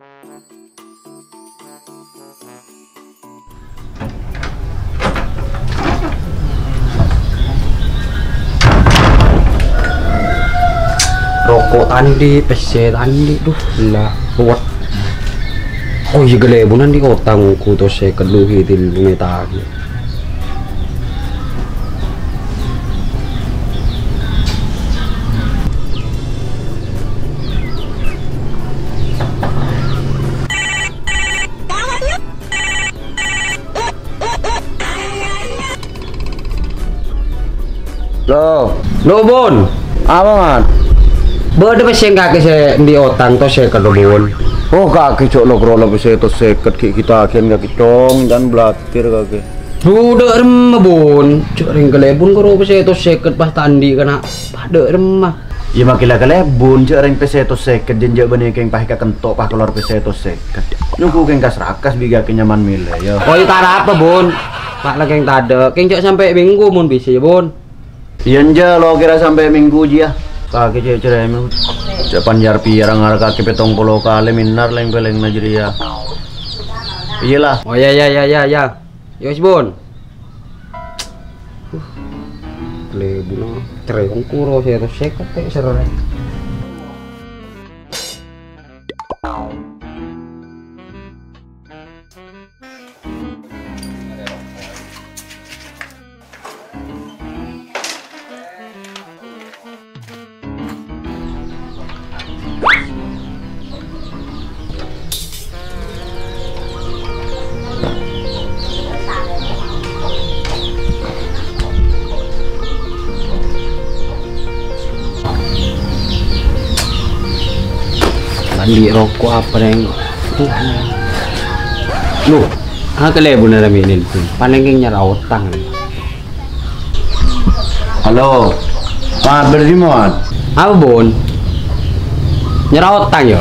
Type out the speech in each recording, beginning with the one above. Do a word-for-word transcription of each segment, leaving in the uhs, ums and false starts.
Roko' ta' andi', pèssè ta' andi', dhu, la, ruwet. Oh iyâ, kalèbun andi' otang ongghu to sèket lu hi til metagi. Lo. Lo, Bun. Apa, Man? Bâdâ pèssè kakè sè andi' otang to sèket, Bun. Oh, kakè jhâ' lo-, lo pèssè to sèket ghi' kita agen kakè, Cong, jhân blatir kakè. Dhu, dâ' remma, Bun. Jhâ' rèng kalèbun karo pèssè to sèket pas ta' andi' kana'. Pas dâ' remma. Iyâ, makkè la kalèbun, jhâ' rèng pèssè to sèket, jhân jhâ' bânnè kèng pas èkakento' pas kalowar pèssè to sèket. Nyo'on kèng kas-rakas bi' kakè nyaman mèlè, yâ. Oh, iyâ, ta' arapa, Bun. Pas la kèng tadâ', kèng jhâ' sampè' minggu mon bisa, yâ, Bun. Iyâ, enjâ', lo kèra sampè' minggu jiyâ. Kakè cè' cerrèmè. Jhâ' panjâr pèra' ngarè kakè pètong polo kalè mènar lèng-pèlèngnga jârèya. Iyâ, la. Oh, yâ, yâ, yâ, yâ, yâ. Yâ wis, Bun. Uh, kalèbunna cerrè ongghu ro sèket to sèket, tè, serrè. Andi' roko' apa, Neng? Loh, ah, kalèbunna ramènan, Bun. Palèng kèng nyarè otang. Halo. Mat, bâdâ dimma, Mat? Apa, Bun? Nyarè otang, yâ?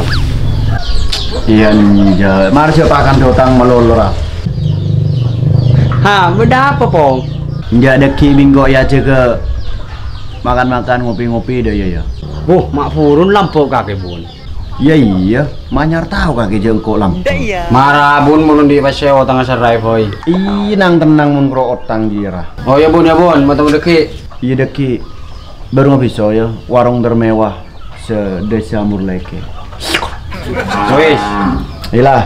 Iyâ, enjâ'. Mara jhâ' pakan otang malolo, ra. Ha, bâdâ apa, Pong? Enjâ' dâggi' bi' engko' èajhâghâ makan-makan, ngopi-ngopi, dâ' iyâ, yâ. Wuh, ma' burun lambâ' kakè, Bun. Iyâ, iyâ, manyar tao kakè jhâ' engko' lambâ'. Mara, Bun, mon andi' pèssè otangnga serrè, Boy. Iyâ, nang-tennang mon karo otang jiyâ, ra. Oh, iyâ, Bun, yâ, Bun, mateng dâggi'. Iyâ, dâggi'. Bârung bisa, yâ, warung termewah se-Desa Murleke. Wis. Iyâ, la.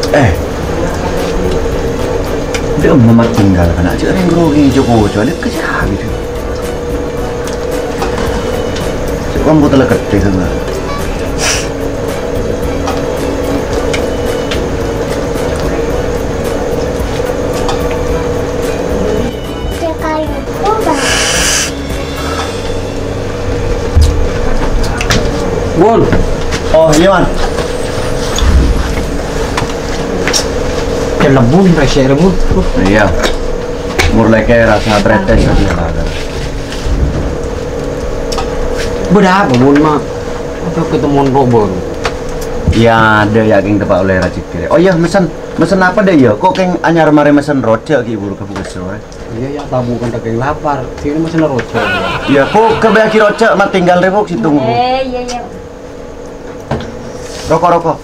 Eh. Dâ' emma tinggal kana' jhâ' rèng grogi joko-joko, lè' ka sè abit. Sè komputer la gheddhâ, kan. Bun. Oh, iyâ, Man. Cellep, Bun, rèsè, Bun. Iyâ. Murleke rasa tretes. Bâdâ apa, Bun, ma'? Apa ketemuan kok baru? Iyâ, adâ' yâ kèng teppa' ollè rajhekkè. Oh iyâ, mesen, mesen apa dâ' iyâ? Kok kèng anyar marè mesen rojhâk ghi' buru ka bukassorè? Iyâ, yâ, tabu kan dâging lapar. Sini mesen rojhâk. Iyâ, Bu, ghâbâyaghi rojhâk, ma' tinggal rè, Bu, sèttong, Bu. Eh, iyâ, iyâ. Roko', roko'.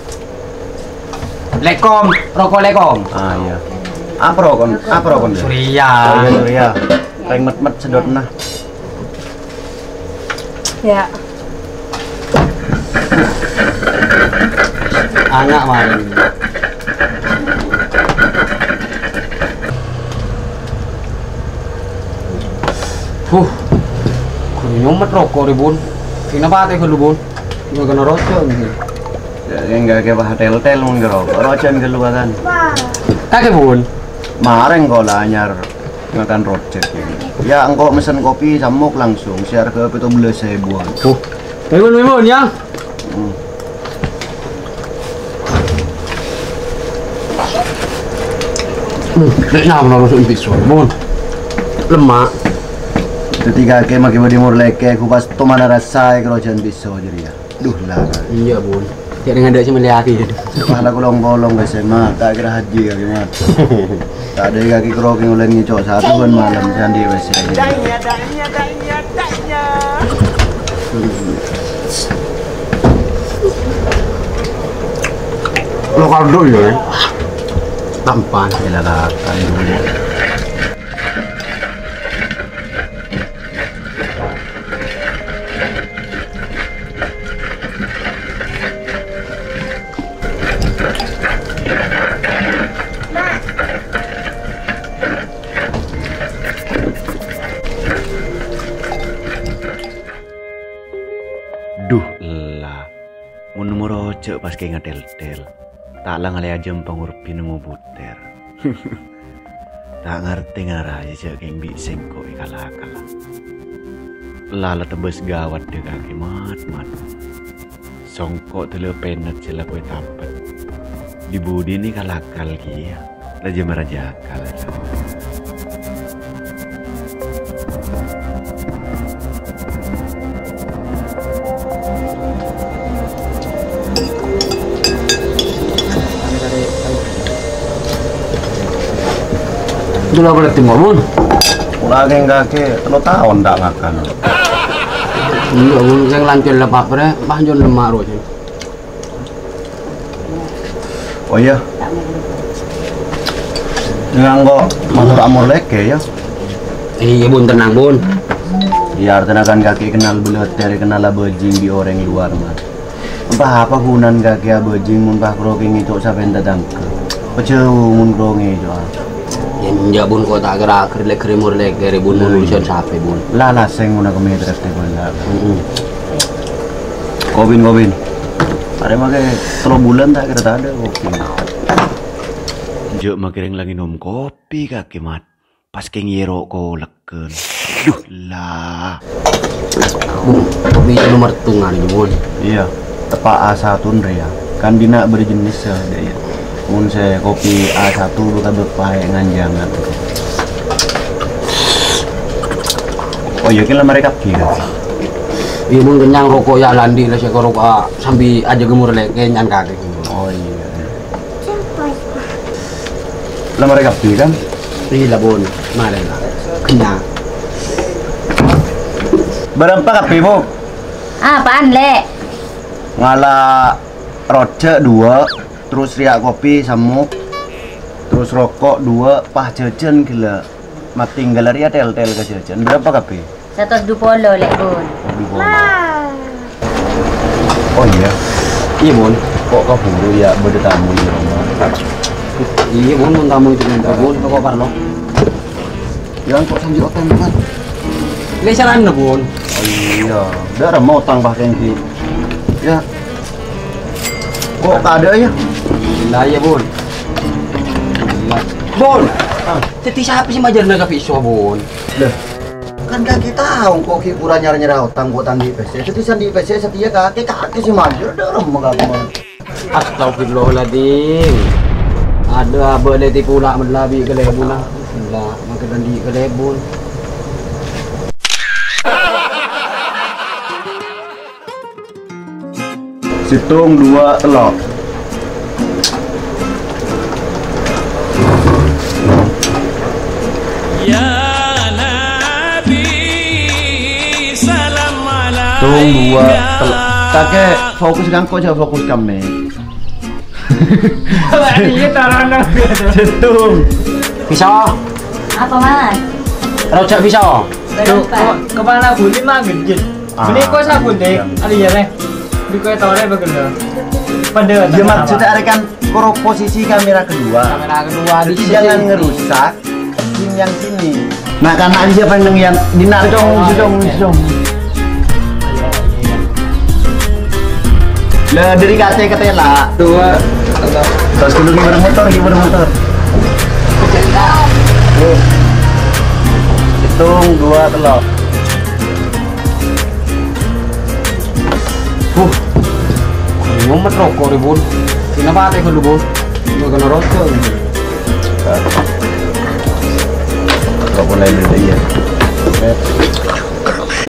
Lekom, roko' lekom. Ah, iyâ. Apa roko'? Apa roko'? Surya. Oh, iyâ, Surya. Rèng met-met sedot, nah. Yâ. Ana' marèn. Huh. Ghun nyomet roko' rè, Bun. Sènapa tè ghâllu, Bun? Nggak kena rojhâk, gitu. Ya, enggak kayak paha tel-tel, Bun, nggak roko'. Rojhâk ghâllu, kan? Kakè, Bun. Marèng kok la anyar. Makan rojhâk. Ya, engko' mesen kopi sammok langsung, sè arghâ pètto bellâs èbu. Oh. Mèmon, mèmon, ya. Hmm. Hmm, dek nyapa naro sik pisau, Bun. Lemma'. Dhâddhi kakè maghi bâdhi morlèkè, ghu pas tomana rassa è karojhân biso jârèya. Duh, la. Iyâ, Bun. Jhâ' ngadâ' sè mellèyaghi. Malah kolong-polong, bâsè, Mat. Ta' kèra hajji kakè, Mat. Ta' dâ' kakè karo kèng olèn ngèco' satu bân malem, sè andi' bâsè. Lo kaldu ya. Tampan. Gila, kakak. Duh, ella. Mon nomor ojhâ' pas kèng ngatèl-tèl. Ta' la ngalèya jhâmpang orbi nemmo butèr. Ta' ngartè ngara jhâ' kèng bi' sèngko' èkala-kala. La la tebbhâs ghâwât dâ' kakè, Mat, Mat. Songko' dâlâ pènèt sè la koè tapet. Di-budina kala-kala kèya. Raja maraja kala. Dulu apa lagi, Bun? Ulah kakè tello taon ta' ngakan. Enggak, Bun, sing lancar lah, Pak, bre. Pas jhân lemma' terros. Oh, iyâ. Nganggo motor amor lèkè, yâ? Iyâ, Bun, tenang, Bun. Iyâ, artèna kan kakè kennal bâlâtèr, kennal abhâjing bi' orèng luar, Mas. Entah apa ghunana kakè abhâjing mon pas karo kèng ngèco' sapèn tatangghâ. Pajhâuwâ mon karo ngèco', ah. Yâ, enjâ', Bun, ko' ta' kèra aghâr lè-, ghâr-mor lèkè, Bun, mon urusan sapè, Bun. La, la, sèng mon akemmè terros, Bun, la. Heeh. Kopin, kopin. Arè makè tello bulân ta' kèra tadâ' kopi. Jhâ' makèrèng la ngènom kopi kakè, Mat. Pas kèng ngèro' kolèghân. Duh, la. Bun, kopi nomer tungan, Bun. Iyâ, teppa' A satu rèya. Kan dinna' bâdâ jennis, yâ, dâ' iyâ. Mon sè kopi A satu bâkal bâpaè nganjângan. Oh, iyâ, kèng la marè kabbhi, kan? Iyâ, mon kennyang roko' yâ la andi' la sè karo, ah, sambi ajâgâ morlè kennyang kakè. Oh, iyâ. La marè kabbhi, kan? Iyâ, la, Bun. Marè, la. Kennyang. Bârâmpa kabbhi, Bu? Apaan, Lè'? Ngala' rojhâ' duwâ', terros rèya kopi sammok, terros roko' duwâ', pas jhâjhân ghellâ'. Matinggal rèya tèl-tèl ka jhâjhân. Bârâmpa kabbhi? Satos du polo, Lè', Bun. Du polo. Oh, iyâ? Iyâ, Bun. Ko' kabhuru, yâ, bâdâ tamu, yâ, Roma? Iyâ, Bun, mon tamu itu, Bun. Ko' parlo. Yâ, ko' sanji otang, Bun. Lè' carana, Bun. Oh, iyâ. Dâ' remma otang, Pak, kèng, Ki. Yâ. Ko' tadâ', yâ? La, iyâ, Bun. Bun! Ah. Dhâddhi sapa sè majârna ka Piso, Bun? Lah, kan kakè tao engko' ghi' pura nyar-nyara otang ko' ta' andi' pèssè. Dhâddhi sè andi' pèssè satèya kakè, kakè sè majâr, dâ' remma kakè, Bun. Astagfirullahaladzim. Adâ' abâ' lè' tipu la' mella bi' kalèbunna. La, makè ta' andi' kalèbun. Sèttong, duwâ', tello'. Ya Nabi, salam alaika. Sèttong, duwâ', tello'. Kakè fokus ka engko', jhâ' fokus ka mè'. Iyâ, tarana. Sèttong. Bisa. Apa, Mas? Rojhâ' bisa. Tuh, kok kepala buli mah gede. Ah, beli kok sabun deh. Iya. Ada ya, Reh? Beli kue tore bagel lho. Pada. Iya, maksudnya arè kan karo posisi kamera kedua. Kamera kedua di sini. Jadi jangan ngerusak scene yang sini. Nah, karena aja pengen yang dinar dong, dong, dong. Lah, dari kate ke tela. Dua. Terus kudu gimana motor, gimana motor? Hitung, dua, telok. Huh. Ngomet roko' rè, Bun. Kenapa ate kudu, Bun? Mau kena roko'. Mulai dari iya.